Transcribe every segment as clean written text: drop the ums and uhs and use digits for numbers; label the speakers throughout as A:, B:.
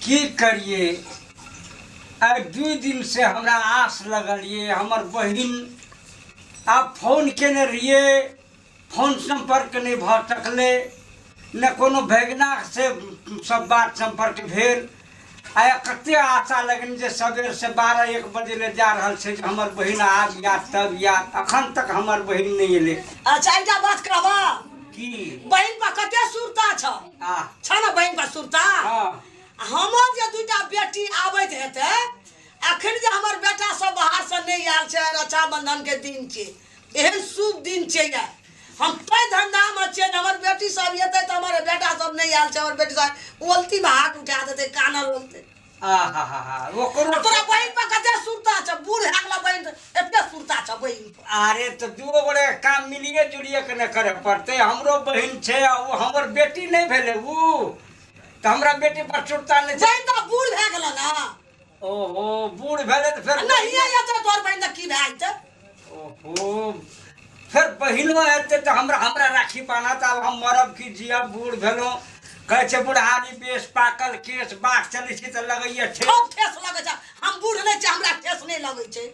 A: की करिए, आइ 2 दिन से हमरा आस लगल ये हमर बहिन। आब फोन केने रहिए, फोन संपर्क नहीं भऽ सकलै, ने कोनो भगिना से सब बात संपर्क भेल। आइ कते आशा लगन जे सबेर से 12-1 बजे ले जा रहल छै जे हमर बहिन आब याद तब याद, अखन तक हमर बहिन नहीं एलै।
B: अच्छा, एकटा बात कहबा?
A: की?
B: बहिन पर कते सुरता छ?
A: आ
B: छ ने बहिन पर सुरता?
A: हाँ।
B: हमर जे दूटा बेटी आबैत हेतै, अखन जे हमर बेटा सब बाहर से नहि आयल छै, रक्षाबंधन के दिन छै, एहन शुभ दिन छै, या हम ताहि धंधामे छियै जे हमर बेटी सब एतै तऽ हमर बेटा सब नहि आयल छै, हमर बेटी सब ओलतीमे हाथ उठा देतै, कानऽ लगतै।
A: आहाहा, ओकरो
B: तोरा बहिन पर कते सुरता छ? बूढ़ भए गेला बहिन, एते सुरता छ बहिन पर?
A: अरे तऽ दुओ गोरे काम मिलिए जुलिए के ने करे पड़तै। हमरो बहिन छै आ ओ हमर बेटी नहि भेलै, उ तऽ हमरा बेटी पर सुरता नहि छै।
B: बहिन तऽ बूढ़ भए गेल ने।
A: ओहो, बूढ़ भेलै तऽ फेर
B: नहिए एतै तोहर बहिन तऽ की भए जेतै?
A: ओहो, फेर बहिनो एतै तऽ हमरा हमरा राखी बान्हत। आब हम मरब कि जियब? बूढ़ भेलहुँ, कहै छै बुढ़ारी बेस पाकल केश, बाट चलै छी तऽ लगैया ठेस।
B: खूब ठेस लगै छै। हम बूढ़ नहि छै, हमरा ठेस नहि लगै छै,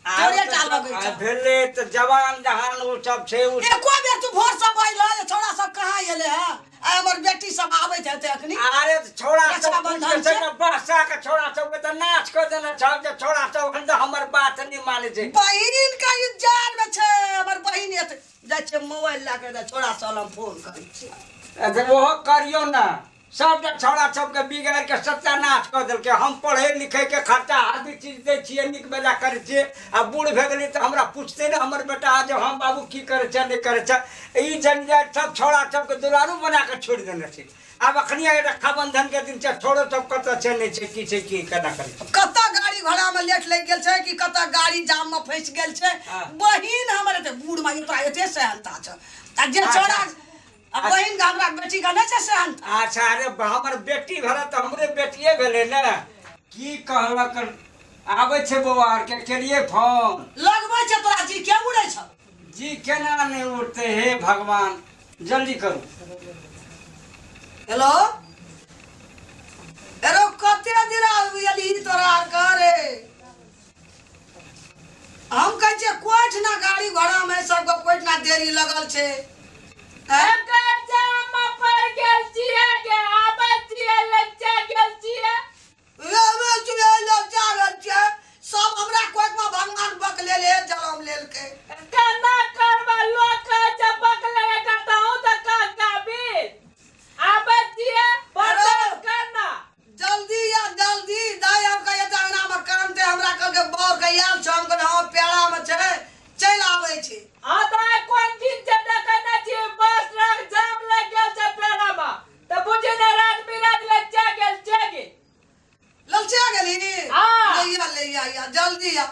B: तोरे टा लगै
A: आ
B: छै।
A: भेलै तऽ जवान जहान ओ सब छै ओ।
B: एको बेर तू भोर सब अइलह जे छौड़ा सब कहाँ एलै हँ, आइ हमर बेटी सब आबैत हेतै अखनी?
A: अरे छौड़ा सब
B: रक्षाबंधन
A: छै
B: छै।
A: ने, बहसा के छौड़ा सबके तऽ नाच कऽ देने छल जे छौड़ा सब एखन तऽ हमर बात नहि मानै छै।
B: बहिन के इज्जत में छै, हमर बहिन एतै। जाइ छियै मोबाइल लए कऽ, छौड़ा सब हम फोन करै छियै।
A: अच्छा, ओहो करियौ ने। सबटा छौड़ा सबके बिगाड़ि के सत्यानाश कऽ देलकै। हम पढ़ै लिखै के खर्चा हर भी चीज दै छियै, नीक बेजा करै छियै, आ बूढ़ भए गेलियै तऽ हमरा पुछतै ने हमर बेटा जे हम बाबू की करै छै नहि करै छै। ई जंजाल सब छौड़ा सबके दुलारू बना कऽ छोड़ि देने छै। आब अखनी रक्षाबंधन के दिन छै, छौड़ो सब कतऽ छै नहि छै, की छै, की केना करै छै?
B: कतऽ गाड़ी घोड़ा में लेट लागि गेल छै कि कतऽ गाड़ी जाम में फंसि गेल छै।
A: हाँ।
B: बहिन हमर एते बूढ़ में तोरा एते सहनता छ आ जे
A: अच्छा।
B: छौड़ा आ बहिन के हमरा बेटी के नहि छै सहनता?
A: अच्छा, अरे हमर बेटी भेलै तऽ हमरे बेटिए भेलै ने। की कहलक, आबै छै बौआ आरके केलिए फोन?
B: लगबै छै तोरा जी के उड़ै छौ?
A: जी केना नहि उठतै, हे भगवान, जल्दी करू।
B: हेलो, हेलो, कते दिन एलही तोरा आर करे? हम कहै छियै कोइठना गाड़ी घोड़ामे सबके कोइठना देरी लगल छै, आँय?
C: एकर जाम मे पड़ गेल छियै गे, आबै छियै, लज्जा गेल छियै।
B: आबै छियै, लज्जा गेल छियै। सब हमरा कोइठमा भगवान बकलेले जलम लेलकै।
C: केना करबै, लोक कहै छै बकले एकर, तहूँ तऽ कह काबिल। आबै छियै, बर्दाश्त कर ना।
B: जल्दी या जल्दी दाइ, हम कहिए तऽ अंगनामे कानते। हमरा कहलकै बौर के आयल छौ, हम कहलियै हँ, पेड़ामे छै, चलि आबै छी।
C: हाँ तऽ आइ कोन दिन छै देखै नहि छी? बस ट्रक जाम लागि गेल छै पेड़ा मे, तऽ बुझी ने रात बिरात लज्जा गेल छै गे।
B: ललचा गेली?
C: हाँ।
B: ले आ, ले आ, या जल्दी आ।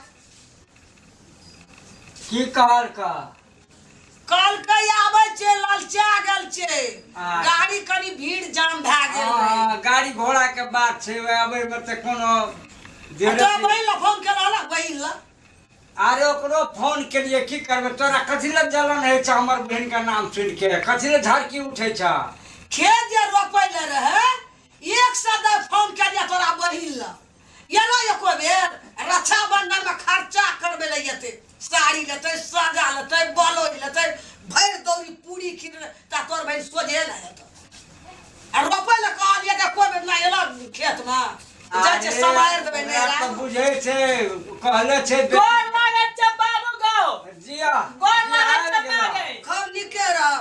A: की कहलका?
B: कहलकै आबै छै, ललचा गेल छै।
A: अच्छा।
B: गाड़ी कनी भीड़ जाम भए गेल रहै।
A: हाँ, गाड़ी घोड़ा के बात छै, ओहि आबै मे तऽ कोनो देर।
B: तोरा बहिन ला फोन केला ने, बहिन ला?
A: अरे ओकरो फोन केलिए। की करबै, तोरा कथी लए जलन होइ छै हमर बहिन के नाम सुनि के? कथी लए झड़की उठै छ?
B: खेत जे रोपै ले रहै, एक सदा फोन केलिए तोरा बहिन ला, एलो एको बेर? रक्षाबंधन में खर्चा करबे ले एते, साड़ी लेतै, साजा लेतै, बलोई लेतै, भरि दौरी पूरी खीर, ता तोर बहिन सोझे नहि हेतौ। आ रोपै ले कहलिए तऽ एको बेर नहि एलो खेत में। जाइ छै समारि देबै
A: ओकरा
B: नहि।
A: तऽ बुझै छै, कहले छै।
C: गोर लागै छै बाबू गौ।
A: जिया।
C: गोर
A: जिया,
C: लागै
A: आबि
C: छै
A: गेलौ।
C: मागे।
B: खूब नीके रह।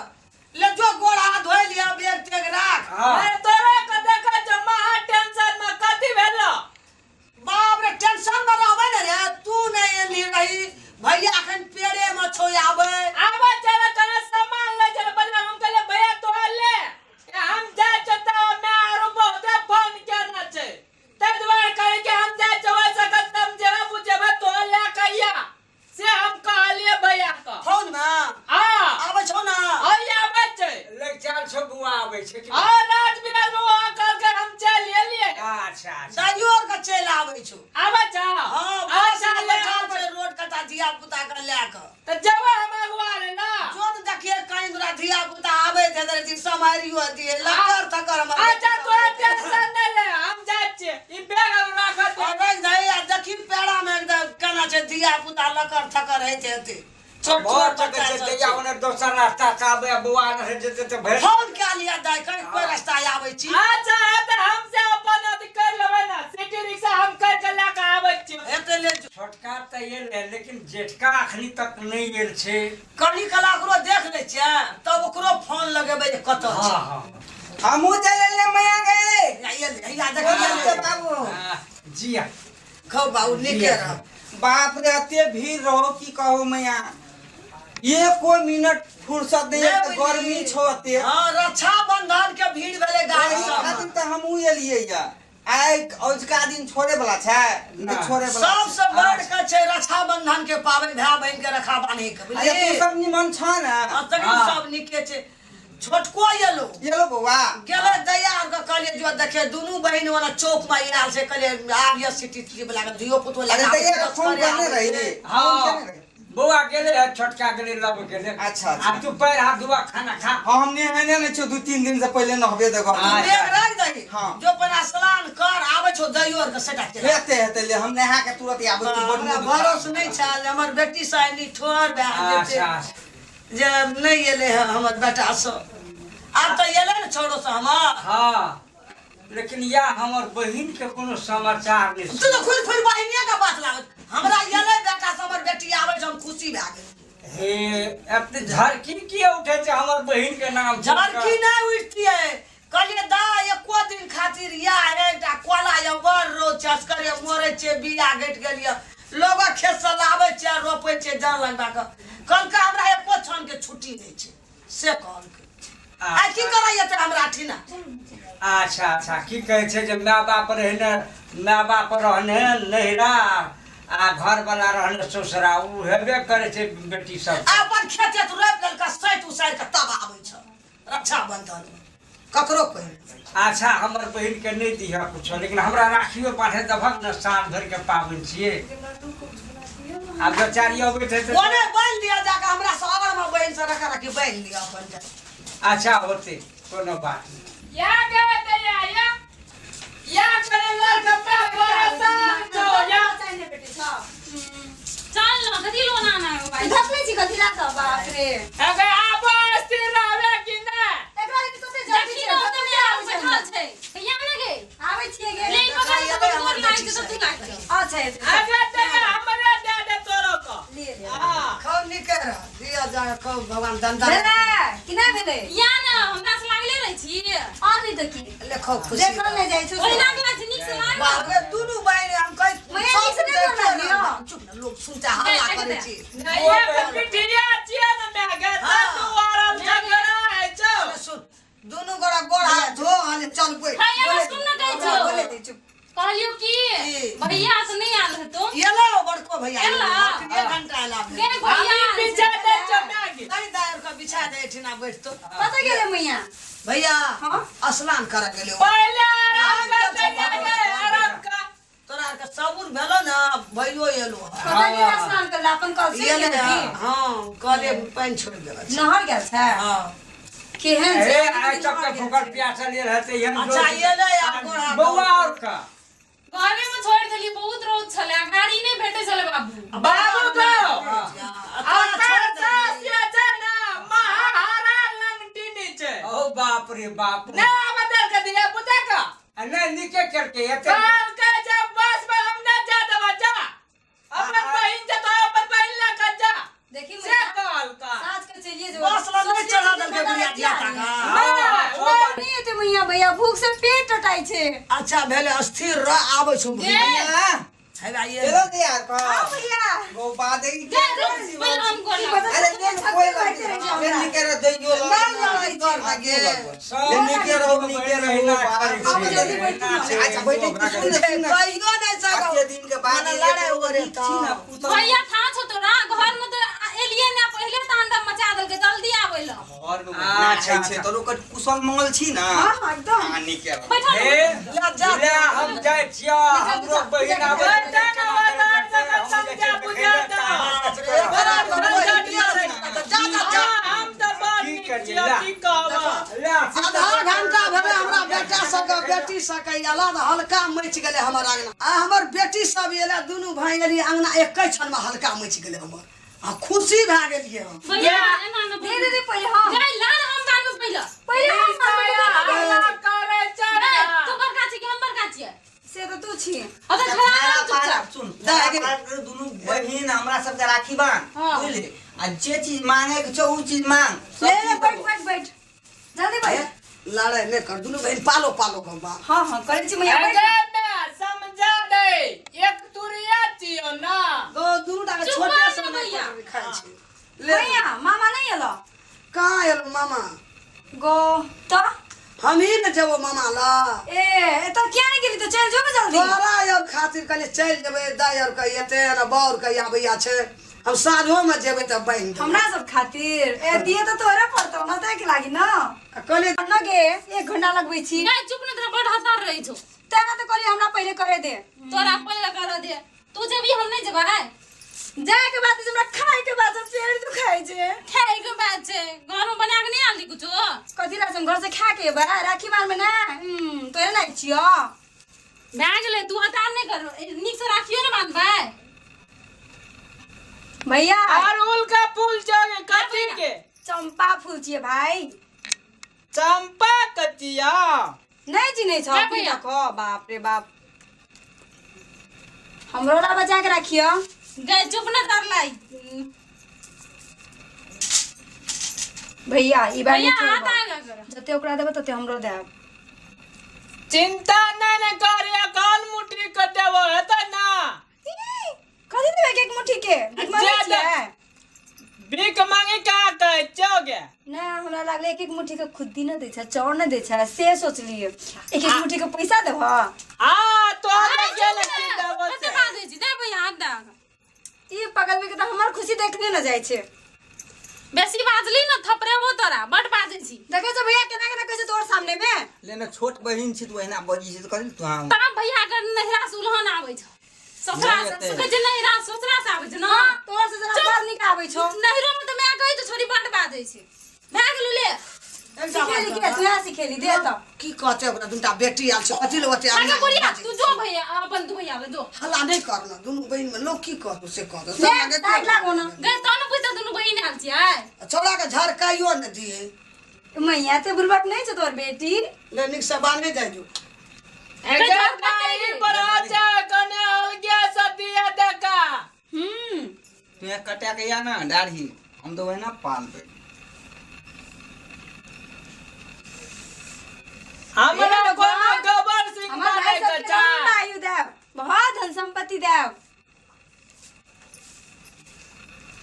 B: ले जो, गोड़ हाथ धोइ लिअ, बेग तेग राख।
A: हाँ।
C: अरे तोरा के देखै छौ महा टेंशन में, कथी भेलो?
B: बाप रे, टेंशन में रहबै ने रे। तू नहि एलही रही, भैया अखन पेड़े में छौ, आबै।
C: आबै चले कने सामान ले चले बजा। हम कहलियै भैया तोरा ले, हम जाइ छियै तऽ मैं आरो बहुते फोन केने छै, ताहि दुआरे कहै कि हम जाइ छियै, ओहि से समझेबै बुझेबै, तोरा लए कहिया से हम कहलियै भैया के
B: फोन में।
C: हाँ।
B: आबै छौ ने?
C: आइ आबै छै।
A: लग चाल छौ बुआ, आबै छै कि?
C: हाँ, राज बिराज में वहाँ कहलकै हम चलि एलियै।
A: अच्छा अच्छा।
B: दाइयो आर के चलि आबै छौ।
C: आबै छौ?
B: हाँ, बस
C: अच्छा,
B: में
C: ले
B: बैठल
C: आबै।
B: छै रोड कता धिया पुता के लए कऽ।
C: तऽ जेबै हम अगुआ रे ना।
B: जो तऽ देखिए कहीं तोरा धिया पुता आबै छै तऽ सम्हारियो दिए लक्कर थक्कर हमर।
C: अच्छा, तोरा टेंशन नहि ले, हम जाइ छियै।
B: लकर थकर होइत हेतै। छोट
A: भऽ
B: छोट
A: सकै
B: बच्चा
A: छै
B: सब
A: जहिया
B: छै।
A: ओने दोसर रास्ता से आबै आ बौआ रहै जेतै तऽ भरि
B: फोन कए लिअ दाइ, कहीं कोइ रास्ता आबै छी।
C: अच्छा तऽ हम से अपन अथी कर लेबै ने, सिटी रिक्शा हम कर के लए के आबै छी।
B: हेतै ले जो।
A: छोटका तऽ एल है, लेकिन जेठका अखनी तक नहि एल छै।
B: कनी कला ओकरो देख लै छियै, तब ओकरो फोन लगेबै जे कतऽ छै।
A: हँ हँ।
D: हमहूँ चलि एलियै मैया गे।
B: हैया एलै, हैया देखियै।
D: बोल बाबू।
A: हाँ, जी हाँ।
B: खौ बाबू, नीके रह।
D: बाप रे, एते भीड़ रहो की कहो मैया, एको मिनट फुर्सत नहीं है।
B: नहि
D: गर्मी छो एते।
B: हँ, रक्षाबंधन के भीड़ भेलै गाड़ी
D: एहि
B: सब।
D: खातिर तऽ हमहूँ एलियै या आइ औजका दिन छोड़े वाला छै
A: ना।
D: नहि छोड़े वाला।
B: सबसे बढ़ के छै रक्षाबंधन के पाबनि, भाय बहिन के रखा बान्हे के।
D: अच्छा, तू
B: बुझलियै?
D: सब निमन छ ने?
B: हँ, तखन
A: हाँ।
B: सब नीके छै। छोटको एलो।
D: एलो बौआ।
B: गेलै दैया आर के कहलियै जो देखियै, दुनू बहिन वाला चौक में आयल छै। कहलियै आबिय सिटी तिटी वाला के धियो पुतो।
D: अरे दैया के फोन करने रही?
A: हाँ।
D: फोन केने रही?
A: बौआ गेलै है, छोटका गेलै, लव गेलै।
D: अच्छा, अच्छा।
A: आ तू पैर हाथ धुआ, खाना खा।
D: हाँ, हम नहेने नहि छियौ, 2-3 दिन से पहिले नहबे दे घर।
A: हाँ।
B: देख राख दही।
D: हाँ।
B: जो अपना स्नान कर आबै छौ, दैयो आर के सेटा चला।
D: हेतै हेतै, ले हम नहा के तुरंत आबै छी। बड
B: हमरा
D: मोन
B: भरोस नहि छल हमर बेटी से निठोर भए जेतै
A: अच्छा।
B: जे नहि एलै हँ हमर बेटा सब। आब तऽ एलै ने छौड़ो सब हमर।
A: हाँ, लेकिन या हमर बहिन के कोनो समाचार नहीं।
B: तू तऽ खुद खुद बहिनिए के बात लागत। हमरा एलै बेटा सब, हमर बेटी आबै छै, हम खुशी भए गेल।
A: हे, एते झरकी किया उठे छै हमर बहिन के नाम सुनि कऽ?
B: झरकी नहि उठतियै। कहलियै दा एको दिन खातिर या एकटा कोला यऽ, बड़ रौद छै, असगरे मरै छियै, बिया घटि गेल यऽ। लोग खेतसँ लाबै छै आ रोपै छै जन लगबा कऽ। कहलकै हमरा एको क्षणके छुट्टी नहि छै, से कहलकै। आइ की करै एतै हमरा ठिना?
A: अच्छा अच्छा, की कहै छै जे माय बाप रहने, माय बाप रहने नैहरा आ घरवाला रहने ससुरा, ओ हेबे करै छै बेटी सब।
B: आ अपन खेत तेत रोपि लेलकै, सैत उसारि कऽ तब आबै छ रक्षाबंधन मे, ककरो कहि नहि।
A: अच्छा, हमर बहिन के नहीं दिह कुछो, लेकिन हमरा राखियो बांधे दभक ने, साल भरि के पाबनि छियै। आब बेचारी अबैत हेतै।
B: ओने बान्हि लिअ जाकऽ, हमरा से और मे बहिन से रखा रखी बान्हि लिअ अपन जा।
A: अच्छा, होते, कोनो बात नहीं।
C: या गे दैया, या या करे लड़का पे परेशान छौ या।
E: चल न, कथी लोना आना है भाई?
F: धसले छी कथी ला सब, बाप रे।
C: अगे आब स्थिर रहबे कि नहि?
F: एकरा लेके कते जल्दी
E: देखी
F: छै,
E: न,
F: कते
E: ओतऽ
F: नहि आबै छै
E: बैठल
F: हमरा।
E: छै भैया ने गे।
F: आबै छियै गे।
E: ले पकड़ के तऽ गोर लागि जेतौ, तू लागि जो।
F: अच्छा, एतै।
C: अगे दैया, हमरे दे दे तोरो को।
F: ले ले।
C: हाँ।
B: खूब नीके रह दिअ जा, खूब भगवान धंधा।
F: भेलै कि नहि भेलै?
E: या न, हमरा से लागले रहै छी।
F: और नहि तऽ की?
B: ले खूब खुशी।
F: देखल नहि जाइ छौ से।
E: ओहिना केना छै, नीक से लाग।
B: बाप रे, दुनू बहिन हम कहै
F: मैया नीक से नहि
B: सब
F: गोर लागियौ।
B: चुप ने, लोग सुनते हल्ला करै छी।
C: नहीं, एक पिठिया छियै ने माय गे,
B: हाँ।
C: तू आरल झगड़ा होइ छौ।
B: अरे सुन, दुनू गोरा गोड़ हाथ धो, हले चल बैठ।
E: है या, सुन न, कहै
F: बोले
E: छौ।
F: दे, चुप।
E: कहलियौ की
B: की?
E: भैया से नहि आयल हेतौ।
B: एलो बड़को भैया।
E: एला?
B: एलो, एक घंटा एला।
E: गे भैया।
C: हम पीछे दे छौ माय गे।
B: नहीं दायर के बिछा दे, एठिना बैठ तो।
F: कतऽ गेलै मैया?
B: भैया
F: हाँ?
B: स्नान करे गेलै।
C: पहिले आराम कर दैया गे, आराम कर।
B: तोरा आर के सबूर भेलो ने, भैयो एलो।
F: कतऽ गेलै स्नान करला? अपन कल से
B: एलै।
F: गेलै की?
B: हाँ, कले पानि छोड़ि देलक।
F: नहर गेल छै?
B: हाँ।
F: केहन छै?
A: हे, आइ तक तऽ भूखल प्यासल रहतै एहन।
B: अच्छा, एलै आब गोड़ हाथ।
A: बौआ और का?
E: घरे में छोड़ि देलियै, बहुत रौद छलै, गाड़ी नहि भेटै छलै बाबू।
C: बाबू गो,
B: आ
C: ओकर सास जे छै ने, महाहारा लंगटिनी छै।
A: ओ बाप रे बाप।
C: नहि आब दर के दिया पुता का।
A: आ नहि, नीके केलकै एते।
C: कहलकै जे बस में हम नहि जा देबा, जा अपन बहिन से तो अपन बहिन लऽ के जा।
F: देखी
C: से
F: मैया,
C: कहलका।
F: साँझ के चलिए जो।
B: बस लग नहि चढ़ा देलकै बुढ़िया धिया का।
C: नहि, ओ
F: नहि एते मैया, भैया भूख से पेट टटाइ छै।
B: अच्छा भेलै, स्थिर रह, आबै छौ।
E: गे।
D: मैया
B: हेबा ये।
D: एलो दैया के।
F: हाँ भैया।
D: गो बादे।
E: गे रुक, पहिले हम गोर लागब।
D: अरे ले ने, कोई बात नहीं, ले नीके रह दैयो।
B: नहि लड़ाइ कर गे।
D: ले नीके रहो, नीके रहो।
F: आब जल्दी बैठू ने।
D: अच्छा बैठे छी, सुन ने, सुन ने।
B: कहियो नहि सकब।
D: आते दिन के बाद
B: मने लड़ाइ हो रे
D: नीक छी ने
B: तऽ।
D: कुशल?
E: भैया था छौ तोरा घर में तऽ एलियै ने, पहिले तांडव मचा देलकै, जल्दी आबै लए।
D: घर में बढ़िआँ
A: अच्छा,
D: छै
A: अच्छा।
D: तोरो कट कुशल मंगल छी ने?
F: हाँ हाँ, एकदम।
D: हाँ, नीके रहो।
E: बैठल।
A: हे
B: ले जा।
A: ले, हम जाइ छियै, हमरो बहिन आबै।
C: बैठा ने, बाजार से समझा बुझा दो।
B: जा जा जा।
C: हाँ, हम तऽ बड़
A: की
C: नीक
A: करै
C: छियो की कहबो।
B: आधा घंटा भेलै हमरा बेटा सबके बेटी सबके अयला तऽ हल्का मचि गेलै हमर अङ्गना। आ हमर बेटी सब एलै, दुनू भाय एलियै अङ्गना, एकै क्षणमे हल्का मचि गेलै हमर आ खुशी भए गेलियै हम।
E: भैया एना न
F: दे दे दे पहिले हम।
E: गई लाल हम बानबे पहिले।
F: पहिले हम बानबे।
C: हल्ला करै छै
E: ए,
C: ना।
E: तू बड़का छी कि हम बड़का छियै?
F: से तऽ तू छी।
E: अबे खड़ा रह चुपचाप।
D: सुन,
B: दे गे।
D: दुनू बहिन हमरा सबके राखी बांध।
E: हाँ।
D: बुझली? आ जे चीज मांगे के छौ उ चीज मांग। सब
F: ले ले
D: चीज
F: बैठ
D: देबो।
F: बैठ बैठ जल्दी बैठ।
B: लड़ाइ नहि कर, दुनू बहिन पालो पालो के बाप।
F: हाँ हाँ करै छी मैया बैठ।
C: अगे मैं समझा दे एक तुरिया छियो ना।
B: गो दुनू टा के
E: चुप
B: छोटे
E: रह
B: से
E: ना
B: नहि
E: भैया।
B: खाइ छै। ले
F: भैया मामा नहीं एलो?
B: कहाँ एलो मामा?
F: गो तऽ
B: हम ही ने जेबो मामा ला।
F: ए एतऽ किया नहीं गेली? तऽ चलि जो ने जल्दी।
B: तोरा आर खातिर कहलियै चलि जेबै, दाइ आर के एते ने बौर के आबैया छै, हम साँझो में जेबै तऽ बान्हि देबै।
F: हमरा सब खातिर ए दिए तऽ तोरे पड़तौ न, तै के लागी न।
B: आ कहलियै
F: न गे 1 घंटा लगबै छी।
E: गई चुप न, तोरा बड़ हतार रहै छौ।
F: तें तऽ कहलियै हमरा पहिले करे दे।
E: तोरा पहिले कर दे, तू जेबी हम नहीं जेबै।
F: जाय के बाद हमरा खाय के बाद पेट दुखाय छै।
E: खाय के बात छै, घर में बना के नहीं आनली कुछो?
F: कथी ला हम घर से खा के एबै राखी बार में ना? तोरे नहीं छियो।
E: भए गेलै, तू हतार नहीं कर, नीक से राखियो ने बांधबै।
F: भैया
C: अड़हुल का फूल छौ कथी के?
F: चंपा फूल छियै भाई।
C: चंपा कचिया
F: नहीं चिन्है छौ
E: नहीं
F: की?
E: भैया।
F: देखो बाप रे बाप, हमरो ला बचा के राखियो।
E: गई चुप न कर लाई।
F: भैया ई बार
E: भैया
F: नहीं
E: हाथ
F: छोड़बो।
E: आगा कर।
F: जते ओकरा देबो तते हमरो देब।
C: चिंता नहीं ने कर, काल मुट्ठी के देबो हेतै ना।
F: ई, कथी देबै एक मुट्ठी के? भीख मांगै
C: ज्यादा-
F: छियै?
C: भीख मांगे का कहै छौ गे?
F: ना हमरा लागलै एक एक मुट्ठी के खुद्दी न दै छै, चाउर न दै छै, से सोचलियै एक एक मुट्ठी के पैसा देबह।
C: हाँ तोहर गेल की देबो
E: कते
C: से।
E: बाजै छी दे भैया हाथ दे आगा।
F: ई पगलबी के तऽ हमर खुशी देखने न जाइ छै।
E: बेसी बाजली न थपरेबो तोरा, बड बाजै छी।
F: देखै छौ भैया केना केना कहै छै तोहर सामने में?
D: ले ने, छोट बहिन छी तू, एना बजी छी तऽ कथी तू? हाँ
E: तब भैया के नहिरा से उल्हन आबै छौ, ससुरा
D: नहि
E: से
D: एतै।
E: कहै छै नहिरा ससुरा से आबै छै ना।
F: तोहर से जरा
E: चुप।
F: बात नीक आबै छौ।
E: नहिरो में तऽ माय कहै छै छोरी बड बाजै छै। भए गेलौ ले।
F: सिखेली के तू? यहाँ सिखेली दे तऽ।
B: की कहते ओकरा दुनू बेटी आयल छै, कथी लए ओते
E: आगे
B: अङ्गना
E: बुढ़िया
B: बाजै
E: तू
B: छै?
E: जो भैया अपन दू भैया ले जो।
B: हल्ला नहि करना दुनू बहिन में, लोग की कहतो से कहतो सब
F: ले
B: लगे
F: ताक लागो ना।
E: गए तब ने बुझतै दुनू बहिन आयल छियै।
B: छौड़ा के झरकाइयो ने दिए।
F: मैया ते बुड़बक नहीं छौ तोहर बेटी।
B: ले नीक से बान्हे जाइ जो।
C: अगे नहीं बड़ा छै कने अलगे से दिया देखा।
D: तू यहाँ कटा के या ना दाढ़ी, हम तो वही ना पालबै।
C: हमरा
F: हे
C: कोनो
F: भगवान।
C: गोबर सिंह
F: हमर
C: बनै
F: भाई
C: के
F: सबके
C: छै।
F: लम्बा आयु देब, बहुत धन संपत्ति देब।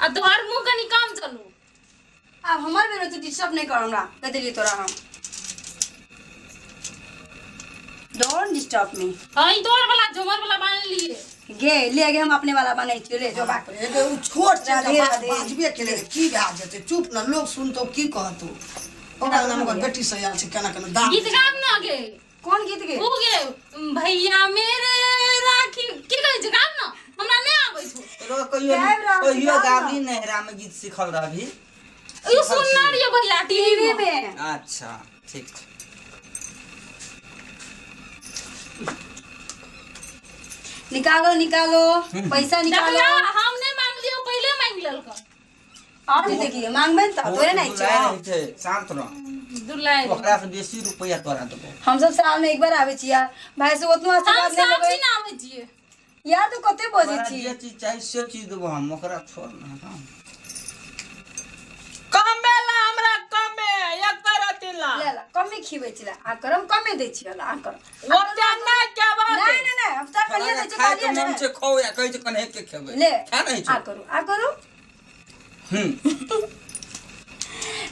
E: आ तोहर मुँह कनि कम चलू।
F: आब हमर बेरो तू डिस्टर्ब नहीं कर हमरा, कह देलियै तोरा हम, don't disturb me.
E: हाँ ई तोहर वाला झुमर वाला बान्ह लिए।
F: गे ले गे, हम अपने वाला बनै छियो, ले जो बाप।
B: रे गे, उ छोट छै
F: राधे,
B: तऽ बात
F: राधे।
B: बाजबे केले की भए जेतै? चुप न, लोग सुनतौ की कहतौ? ओकरा नाम ओकर बेटी से आयल छै, केना केना दाम।
E: गीत गाब न गे।
F: कोन गीत गे?
E: ओ गे भैया मेरे राखी की कहै छै, गाब न, हमरा नहि आबै छौ।
D: तोरा कहियो
F: गाबि रहल छी,
D: कहियो
F: गाब न।
D: गाबली नहिरा में गीत सिखल रहबी?
E: ई सुनना रहियै भैया टीवी
F: टीवी
E: में।
F: में।
D: अच्छा ठीक छै।
F: निकालो निकालो पैसा निकालो।
E: देखियौ हम नहि मांगलियौ, पहिले मांगि लेलकौ।
F: और नहीं देखिए मांगबे त तोरे नहीं
D: दुलार
F: छौ।
D: रहै छै, शांत रह।
E: दुलाइ
D: ओकरा से बेसी रुपैआ तोरा देबो।
F: हम सब साल में एक बार आबै छी यार, भाई से ओतनो
E: हम
F: आशीर्वाद नहीं
E: सब
F: लेबै।
E: दिन आबै छियै।
F: यार तू कते बजै
D: तोरा
F: छी?
D: जे चीज चाही से चीज देबो हम, ओकरा छोड़ ना। हाँ।
C: कमे ला हमरा कमे एक तरह ला।
F: ले ला कमे खिबै छी, ला आ करम कमे दै छी, ला आ करम।
C: ओते नहि के बात।
F: नहीं नहीं नहीं, हम तऽ कलिए दै छी।
D: खाय के
F: कहलिए
D: मन
F: ने
D: छै खाओ, या कहै छै कन्हे के खेबै।
F: ले
D: खा नहीं
F: आ
D: छौ।
F: करू आ करू।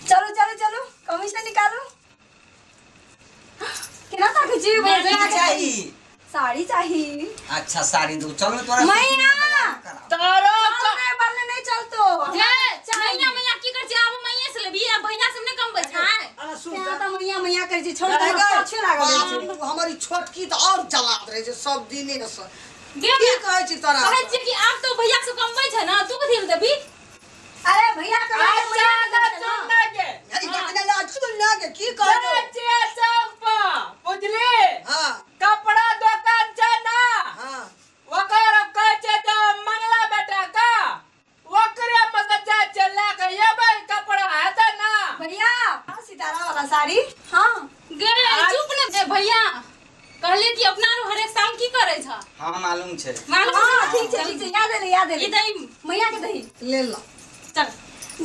F: चलो चलो चलो कमीशन निकालो। केना ताकै छी भैया?
D: की चाही?
F: साड़ी चाही।
D: अच्छा साड़ी दू, चल ने तोरा।
F: मैया!
C: तारो
F: चल रे, बल्ले नहीं चलतो।
E: गे मैया मैया की कर छी? आब मैया से लेबी आ भैया से नहि कमबै छै।
B: अरे सुन
F: तें
B: तऽ।
F: तऽ मैया मैया करै छी, छोड़
B: अरे
F: दे,
B: गै,
F: पाछे लागल रहै छै।
B: बाप, हमर ई छोटकी तऽ और चलात रहै छै सब दिने से।
E: गे
B: की कहै छी तोरा?
E: कहै छियै कि आब तो भैया से कमबै छै ने, तू कथी लए देबी?
F: अरे भैया के
C: अच्छा
F: मैया
C: सुन ना के।
B: हे, ई कखने ला चुन ना के की कहतो
C: जाइ छियै चौक पर बुझली
B: हां
C: कपड़ा दोकान छै ना
B: हां
C: ओकर कहै छै जे मंगला बेटा का ओकरे में से जाइ छियै लए के एबै कपड़ा हेतै ना
F: भैया हाँ, सितारा वाला साड़ी
E: हाँ गे चुप ने ए भैया कहलिए कि अपना आर हरेक साल की करै छ
D: हाँ मालूम छै
E: मालूम
F: हाँ
E: छै?
F: ठीक छै ठीक छै याद एलै याद
E: ई
F: एलै
E: दही
F: मैया के दही
B: ले लो
E: चल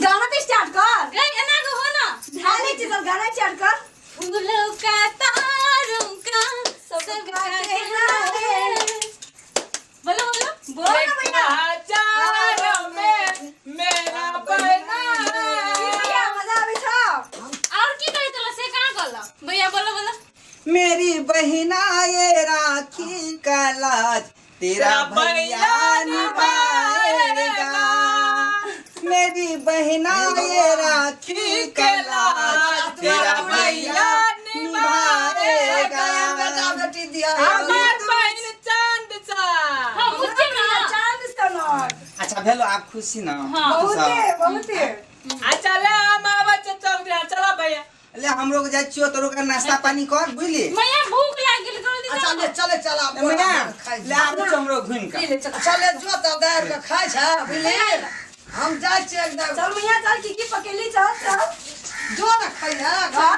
F: गाना तो स्टार्ट कर
E: गे एना के हो ना
F: ध्यान नहीं चल गाना स्टार्ट कर
E: फूलों का तारों का
F: सबका
E: सबका
F: कहना
E: कहना
F: है।
E: है बोलो बोलो
F: बोल ना भैया
C: हजारों में मेरा बहना
F: की
C: है
F: भैया मजा आबै छौ
E: और की कहै छल से कहाँ कहल भैया बोलो बोलो
D: मेरी बहिना ये राखी का लाज तेरा भैया निभाएगा मेरी बहिना ये राखी का लाज तेरा भैया निभाएगा
B: बेटा बेटी दिया
C: हमर बहिन चांद सा
E: हाँ बुझिए ना
F: चांद सनक
D: अच्छा भेलो आप खुशी ना
E: हाँ।
F: बहुते बहुते
C: अच्छा ले हम आबै छियै चौक दिना चला भैया
D: ले हमरो के जाइ छियो तोरो के नाश्ता पानी कर बुझली
E: मैया भूख लाग गेल जल्दी
B: अच्छा ले चले चला
D: ए मैया ले आबू छौ हमरो घुमि के
F: ले चल
B: चले जो तब दार के खाइ छै बुझली हम जाइ छियै एकदम
F: चल मैया चल की की पकेली चल चल
B: जो ने खाइ है
F: हाँ, हाँ।